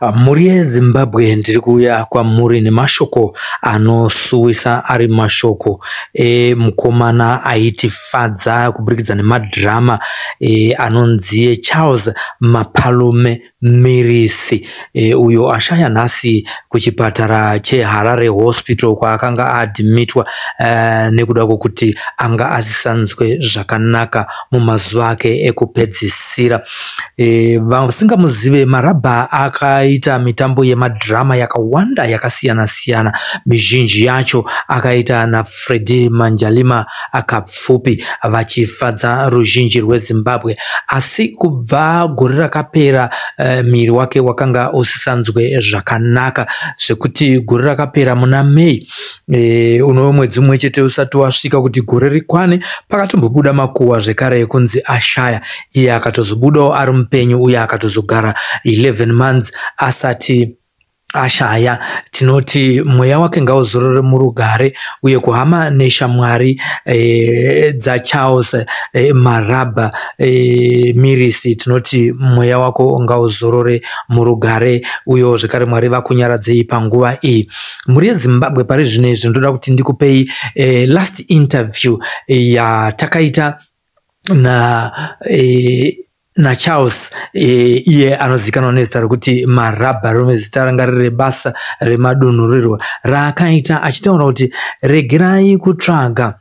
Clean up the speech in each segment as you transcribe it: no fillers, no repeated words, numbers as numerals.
Mhuri yeZimbabwe, ndiri kuuya kwamuri nemashoko anosuwisa, ari mashoko emukomana aitifadza kuburikidza nemadhirama anonzi Charles Mapalume Mirisi, uyo ashaya nhasi kuchipatara cheHarare Hospital kwaakanga aadhimitwa nekuda kwokuti anga asisanzwe zvakanaka mumazuva ake ekupedzisira. Vasingamuzive, Marabha akaita mitambo yemadhirama yakawanda yakasiyana siyana, mizhinji yacho akaita naFreddy Manjalima Akapfupi, vachifadza ruzhinji rweZimbabwe. Asi kubva gore rakapera muviri wake wakanga usisanzwe zvakanaka, zvekuti gore rakapera muna May, unove mwedzi mumwe chete usati wasvika kuti gore rikwane, pakatombobuda makuhwa zvekare ekunzi ashaya. Iye akatozobudawo ari mupenyu uye akatozogara 11 months asati ashaya. Tinoti mweya wake ngauzorore murugare, uye kuhama neshamwari dzaCharles Marabha Mirisi, tinoti mweya wako ngauzorore murugare, uyewo zvekare Mwari vakunyaradzei panguva iyi. Mhuri yeZimbabwe, pari zvino izvi ndoda kuti ndikupei last interview yatakaita naCharles, iye anozivikanwa nezita rekuti Marabha, rinove zita ranga riri rebasa remadunhurirwa raakaita, achitaura kuti regerai kutsvaga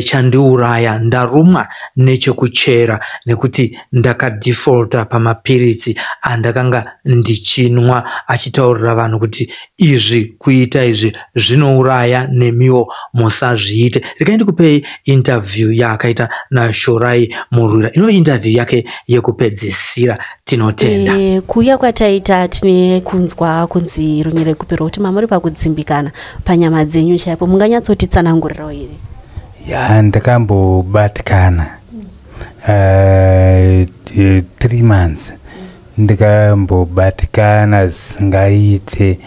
chandiuraya, ndarumwa nechekuchera nekuti ndakadefaulta pamapiritsi andakanga ndichinwa, achitaurira vanhu kuti izvi, kuita izvi zvinouraya, nemiwo musazviite. Regai ndikupei interview yaakaita naShorai Murwira, inove interview yake yekupedzisira. Tinotenda. Kuuya kwataita, tine kunzwa kunzi runyerekupe rwokuti mamuri pakudzimbikana panyama dzenyu chaipo. Munganyatsotitsanangurirawo here? Ya, ndakambobatikana 3 months, ndikambobatikana zvisingaite.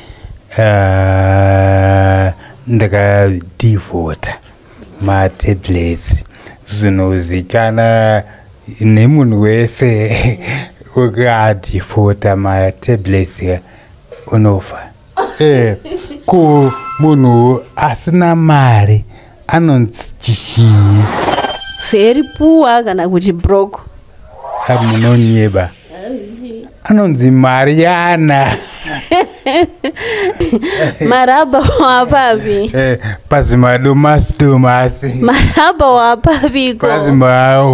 Ndakadefaulta matablets, zvinozikana nemunhu wese, ukadefaulta matablets unofa. Ku munhu asina mari anonzi chii? Very poor kana kuti broke. Munonyeba, anonzi Mariana. Marabha wapapi? Pazimadomasi domasi. Marabha wapapiko? Pazima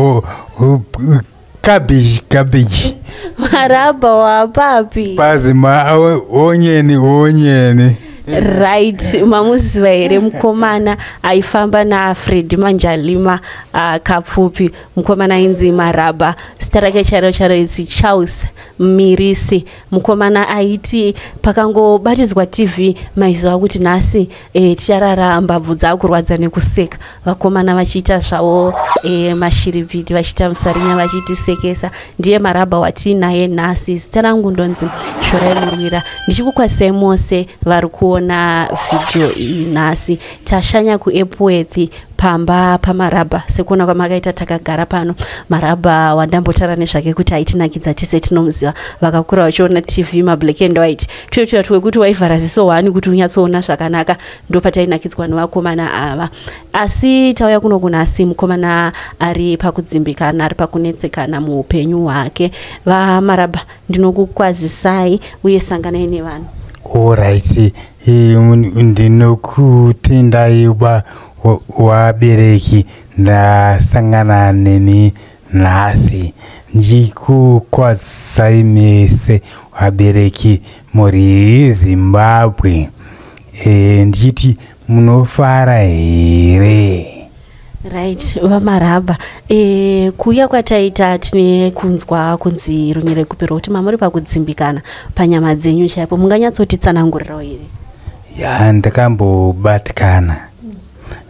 cabbage cabbage. Marabha wapapi? Pazima onion onion. Right, mamuziva here mukomana aifamba naFred Manjalima Kapfupi? Mukomana ainzi Marabha, zita rake chairo chairo isi Charles Mirisi. Mukomana aiti pakangobatidzwa TV maiziva kuti nhasi ticharara mbabvu dzakurwadza nekuseka, vakomana vachiita zvavo mashiripiti, vachiita musarinya, vachitisekesa. Ndiye Marabha watiinaye nhasi. Zita rangu ndonzi Shorai Murwira, ndichikukwazisai mose vari kuona vhidhiyo iyi. Nhasi tashanya kuEpworth, pamba paMarabha. Sekuona kwamakaita, takagara pano. Marabha wandambotaura nezvake kuti aitinakidza, tese tinomuziva, vakakura vachiona TV mablack and white, tuye tuya twekuti waivhara ziso hwani kuti unyatsoona zvakanaka. Ndopatainakidzwa nevakomana ava. Asi tauya kuno kunhasi, mukomana ari pakudzimbikana, ari pakunetsekana muupenyu hwake. VaMarabha, ndinokukwazisai uye sanganai nevanhu. Alright, ndinokutendai wabereki ndasangana nemi nhasi. Ndikukwazisai mese vabereki, mhuri yeZimbabwe, ndichiti munofara here? Right, VaMarabha, kuuya kwataita, tine kunzwa kunzi runyerekupe rwokuti mamuri pakudzimbikana panyama dzenyu chaipo. Munganyatsotitsanangurirawo here? Ya, ndakambobatikana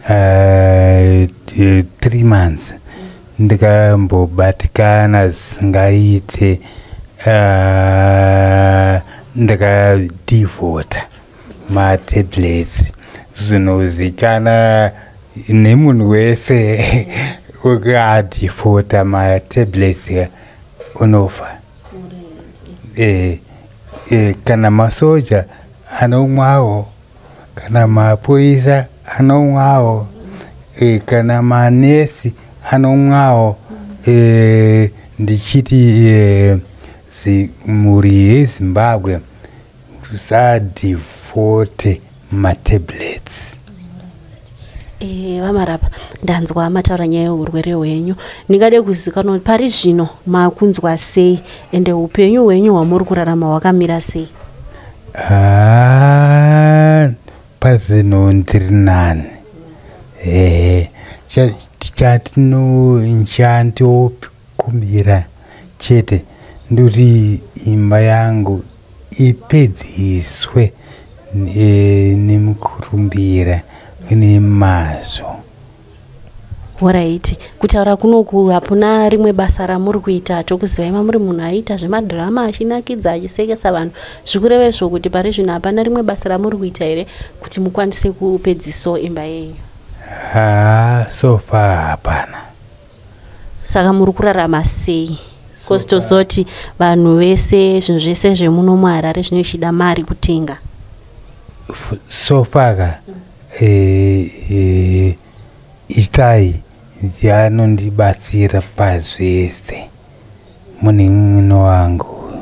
3 months, ndikambobatikana zvisingaite. Ndakadefaulta matablets, zvinozikana nemunhu wese, ukadefaulta matablets unofa. Kana masoja anomwawo, kana mapurisa anomwawo, kana manesi anomwawo. Ndichiti mhuri yeZimbabwe usadefaulte matablets. VaMarapa, ndanzwa mataura nyaya yeurwere hwenyu. Ndingade kuzikanwa kuti pari zvino makunzwa sei, ende upenyu hwenyu hwamuri kurarama hwakamira sei? Ah, pazino ndiri nani. Ehe, chandinokumbira chete ndoti imba yangu ipedziswe nemukurumbira nemazvo. Alright, kutaura kunoku hapuna rimwe basa ramuri kuita? Tokuzivai mamuri munhu aiita zvemadhirama, achinakidza, achisekesa vanhu. Zvikureva kuti pari zvino hapana rimwe basa ramuri kuita here kuti mukwanise kupedzisawo imba yenyu? Haa, so far hapana. Saka muri kurarama sei? 'Cause tozoti vanhu vese, zvinhu zvese zvemuno muHarare zvinochida mari kutenga. So far ka, itai anondibatsira pazvese, munin'ina wangu.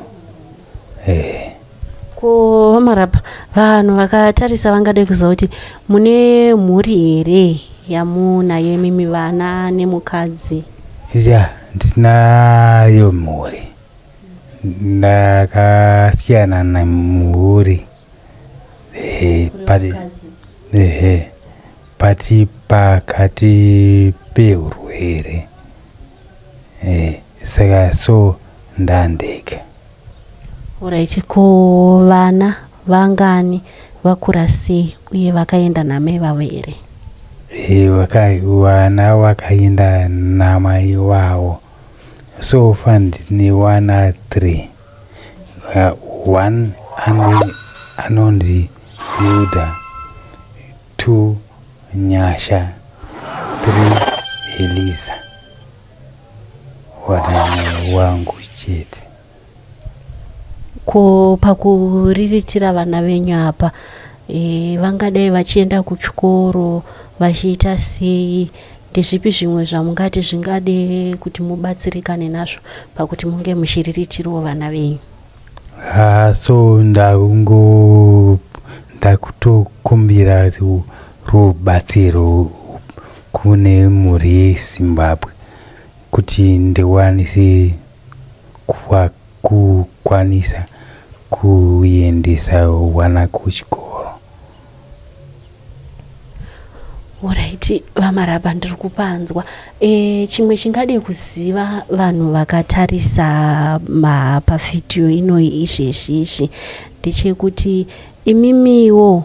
Ko VaMarapa, vanhu vakatarisa vangade kuziva kuti mune mhuri here yamunayo imimi, vana nemukadzi? Ya, ndinayo mhuri. Ndakasiyana nemhuri, pari ehe pati pakati peurwere, saka so ndandega. Alright, ko vana vangani, vakura sei, uye vakaenda namai vavo here? Vana vakaenda namai vavo. So far ndine vana 3. One anonzi Yuda, 2 Nyasha, 3 Eliza. Vana wangu chete. Ko pakuriritira vana venyu apa, vangadai vachienda kuchikoro vachiita sei? Ndezvipi zvimwe zvamungati zvingade kuti mubatsirikane nazvo pakuti munge muchiriritirawo vana venyu? Ah, so ndakutokumbira rubatsiro kune mhuri yeZimbabwe kuti ndikwanise kukwanisa kuendesa vana kuchikoro. Alright, VaMaraba, ndiri kupanzwa. Chimwe chingade kuziva vanhu vakatarisa pavhidhiyo inoyi izvezvi izvi ndechekuti imimiwo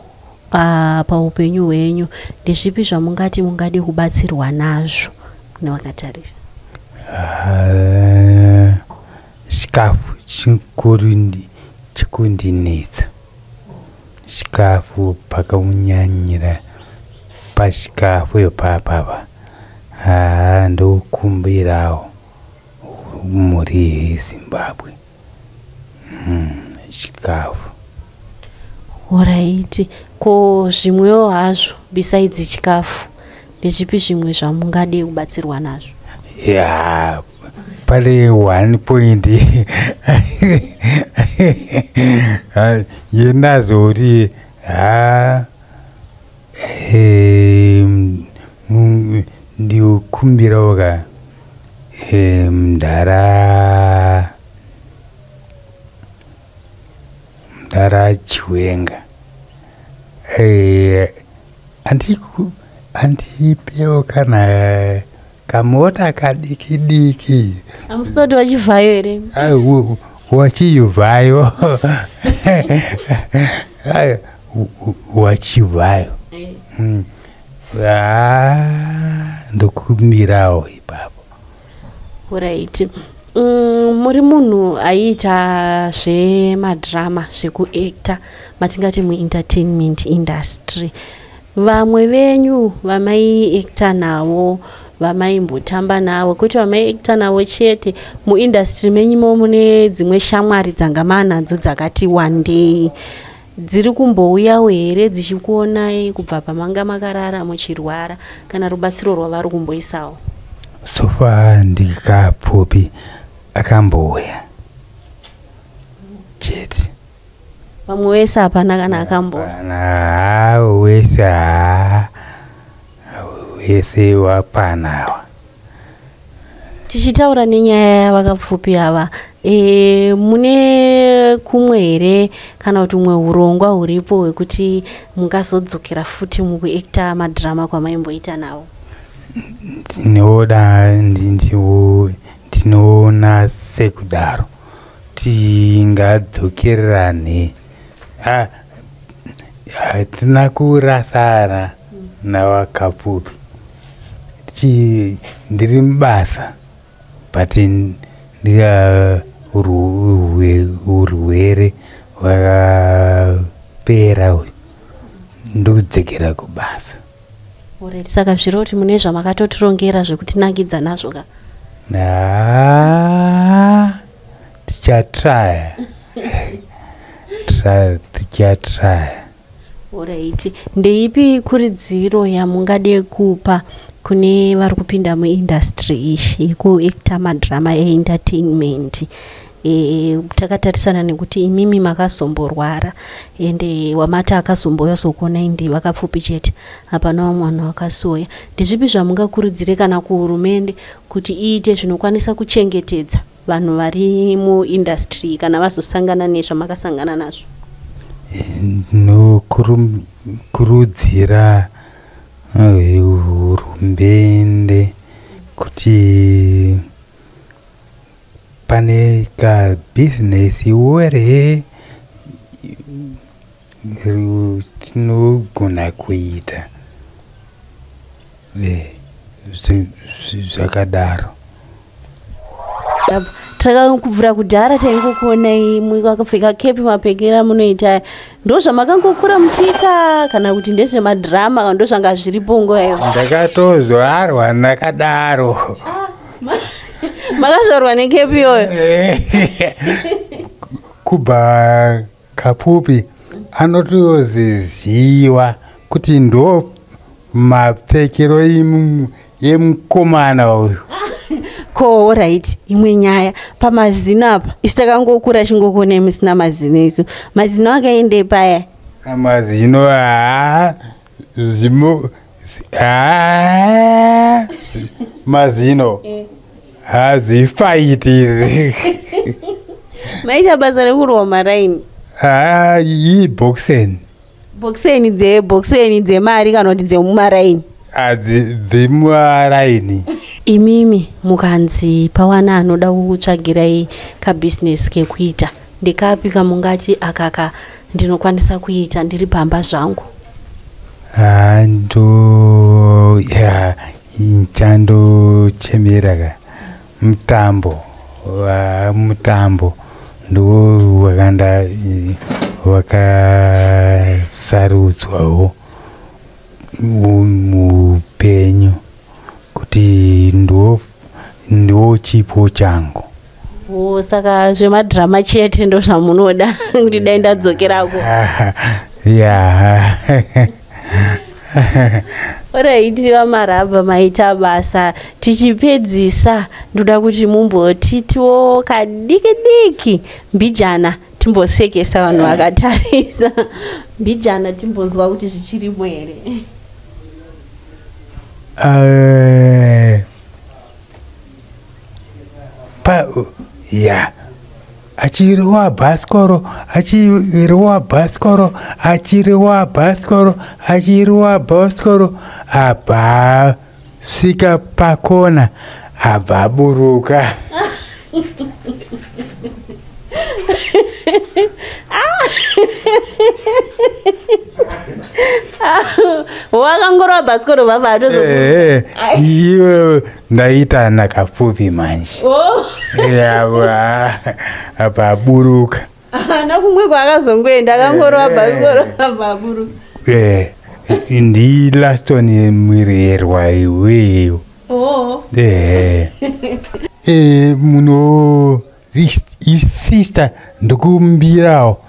paupenyu hwenyu ndezvipi zvamungati mungade kubatsirwa nazvo nevakatarisa? Ah, chikafu chikuru chikundinetsa. Chikafu pakaunyanyira pachikafu ipapapa. Haa, ndokumbirawo mhuri yeZimbabwe, chikafu. Alright, ko zvimwewo hazvo besides chikafu, ndezvipi zvimwe zvamungade kubatsirwa nazvo? Ya, pane one point yenazoti ha, ndikumbirawo ka mudhara Chiwenga andipewo kana kamota kadiki diki. Hamusitoti vachivhayo here? Wachivhayo, wachivhayo. Ah, ndokumbirawo ipapo. Alright, muri munhu aiita zvemadhirama, zvekuacta, matingati muentertainment industry. Vamwe venyu vamaiacta navo Vamaimbotamba navo, kwete vamaiekta navo chete. Muindastry menyimo mune dzimwe shamwari dzanga manadzo dzakati wandei, dziri kumbouyawo here dzichikuonai kubva pamanga makarara muchirwara, kana rubatsiro rwavari kumboisawo? So far ndikapfupi akambouya chete. Vamwe vese hapana kana akambo? Haa, wese, haa, wese wapanawa. Tichitaura nenyaya yavakapfupi ava, mune kumwe here kana kuti umwe urongwa huripo hwekuti mungazodzokera futi mukuekta madhirama kwamaimboita navo? Ndinoda, ndinoona sekudaro tingadzokererane. Hatina kurasana nawakapfupi. Ndiri mubasa, but ndika urwere hwakapera uyu, ndokudzokera kubasa. Alright, saka zviro kuti mune zvamakatotirongera zvekutinakidza nazvo ka? Haa, tichatraya, tichatraya. Alright, ndeipi kuridziro yamungade kupa kune vari kupinda muindastry iyi yekuekta madhirama eentertainment, takatarisana nekuti imimi makazomborwara, ende wamati akazombouya zokuonai ndi vakapfupi chete, hapana vamwe vanhu vakasoya? Ndezvipi zvamungakurudzire kana kuhurumende kuti iite zvinokwanisa kuchengetedza vanhu vari muindastry kana vazosangana nezvamakasangana nazvo? Ndinokurudzira hurumende kuti pane kabhizinesi were tinogona kuita zvakadaro. Takakubvira kudhara taingokuonai makapfeka kepi, mapfekera munoita ndo zvamakangokura muchiita, kana kuti ndezvemadhirama, kana ndo zvanga zviripo nguva iyo? Ndakatozvarwa ndakadaro. Makazvarwa nekepi iyoyo? Kubva kapfupi anotoziziva kuti ndo mapfekero emukomana uyu. Ko right, imwe nyaya pamazino apa, isu takangokura chingokuonai musina mazino isu. Mazino akaende paya? Mazino, haa, zvimo, haa, mazino hazvifaiti. Maita basa rekurwa maraini? Haa, ibhokiseni. Bhokiseni dzebhokiseni dzemari kana kuti dzemumaraini? Dzemumaraini. Imimi mukanzi pawana anoda kukutsvagirai kabhizinesi kekuita, ndekapi kamungati akaka ndinokwanisa kuita ndiri pamba zvangu? Ndo ya chandochemera ka mutambo, mutambo ndo wakanda wakasarudzwawo muupenyu kuti ndo chipo changu. O, saka zvemadhirama chete ndo zvamunoda kuti dai ndadzokerako? Ya. Alright, vaMarabha, maita basa. Tichipedzisa, ndoda kuti mumbotitiwo kadiki diki mbijana, timbosekesa vanhu vakatarisa mbijana, timbonzwa kuti zvichirimo here. Pa ya achiriwa bhasikoro, achiriwa bhasikoro, achiriwa bhasikoro, achiriwa bhasikoro, abva svika pakona, abva aburuka. Wakangorova bhasikoro vabva atozo? Iwe, ndaita nakapfupi manje. Oh. Yava abva aburuka. Haana kumwe kwaakazongoenda, akangorova bhasikoro abva aburuka. Ndilaston Murerwa iweyo. Oh. Ehe. E, munhu isister, ndikumbirawo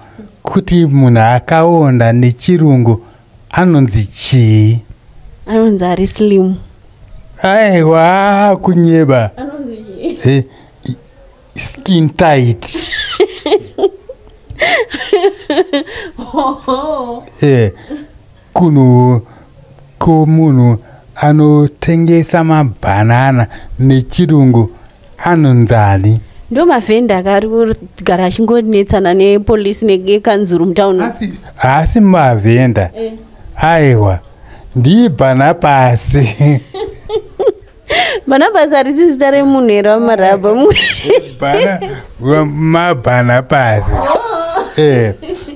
kuti munhu akaonda nechirungu anonzi chii? Anonzi ari slim. Aiwa, kunyeba. Anonzi chii? Skin tight. Oh. Kunhu komunhu anotengesa mabhanana nechirungu anonzani? Ndo mavhenda akari kugara achingonetsana nepolisi nekanzuru mutauni. Haasi mavhenda. Aiwa, ndibhana pasi. Bhanabhasi harisi zita remunhu here, vaMarabha? Mabhana pasi.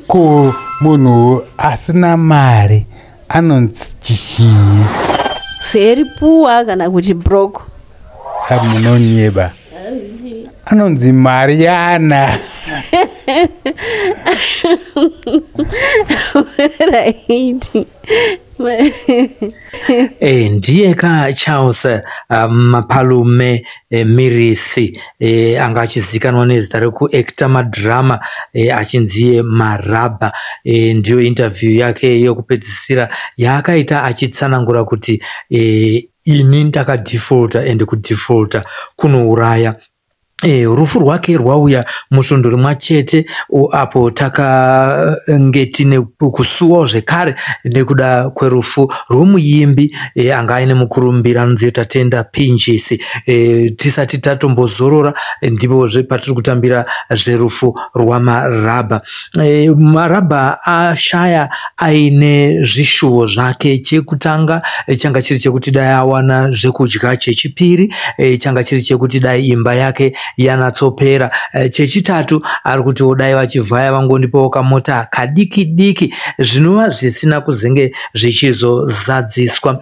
Ko munhu asina mari anonzi chii? Very poor kana kuti broke. Munonyeba, anonzi Mariana. Right. Ndiye ka Charles Mapalume Mirisi, anga achizivikanwa nezita rekuacta madhirama achinziye Marabha. Ndiyo interview yake yekupedzisira yaakaita achitsanangura kuti ini ndakadefaulta, ende kudefaulta kunouraya. Rufu rwake rwauya musvondo rimwe chete apo takange tine kusuwawo zvekare nekuda kwerufu rwemuimbi anga aine mukurumbira anonzi Tatenda Pinjisi. Tisati tatombozorora, ndipozve patiri kutambira zverufu rwaMarabha. Marabha ashaya aine zvishuwo zvake. Chekutanga changa chiri chekuti dai awana zvekudya. Chechipiri changa chiri chekuti dai imba yake yanatsopera. Chechitatu ari kutiwo dai vachivhaya vangondipawo kamota kadiki diki, zvinova zvisina kuzenge zvichizozadziswa.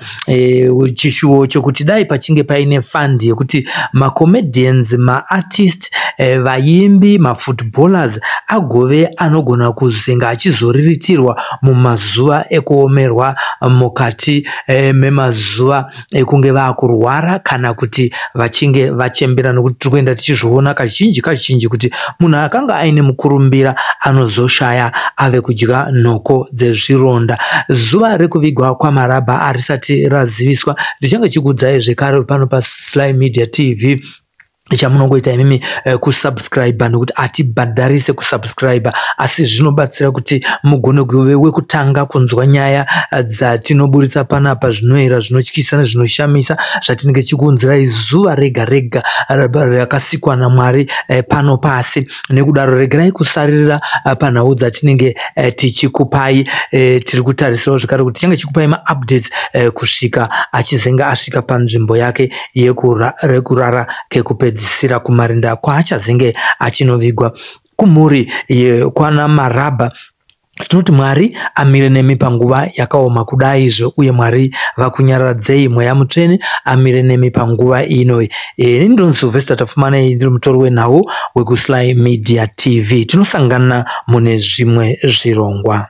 Chishuwo chekuti dai pachinge paine fund yekuti macomedians, maartist, vaimbi, mafootballers agove anogona kuzenga achizoriritirwa mumazuva ekuomerwa, mukati memazuva ekunge vaakurwara kana kuti vachinge vachembera, nokuti tiri kuenda tichizviona kazhinji kazhinji kuti munhu akanga aine mukurumbira anozoshaya ave kudya nhoko dzezvironda. Zuva rekuvigwa kwaMarabha harisati raziviswa. Ndichange chikuudzai zvekare pano paSly Media TV. Chamunongoita imimi kusubscribe, nekuti hatibhadharise kusubscribe, asi zvinobatsira kuti mugone kuve wekutanga kunzwa nyaya dzatinoburitsa panapa, zvinoera, zvinotyisa nezvinoshamisa zvatinenge tichikuunzirai zuva rega rega rakasikwa naMwari pano pasi. Nekudaro regerai kusaririra panhau dzatinenge tichikupai. Tiri kutarisirawo zvekare kuti tichange tichikupai maupdates kusvika achizenge asvika panzvimbo yake yekurara kekupedzisira, kumarinda kwaachazenge achinovigwa. Kumhuri yekwana Marabha tinoti Mwari amire nemi panguva yakaoma kudaizvo, uye Mwari vakunyaradzei, Mweya Mutsvene amire nemi panguva ino. Ini ndinonzi Sylvester Tafumanei, ndiri mutori wenhau wekuSly Media TV. Tinosangana mune zvimwe zvirongwa.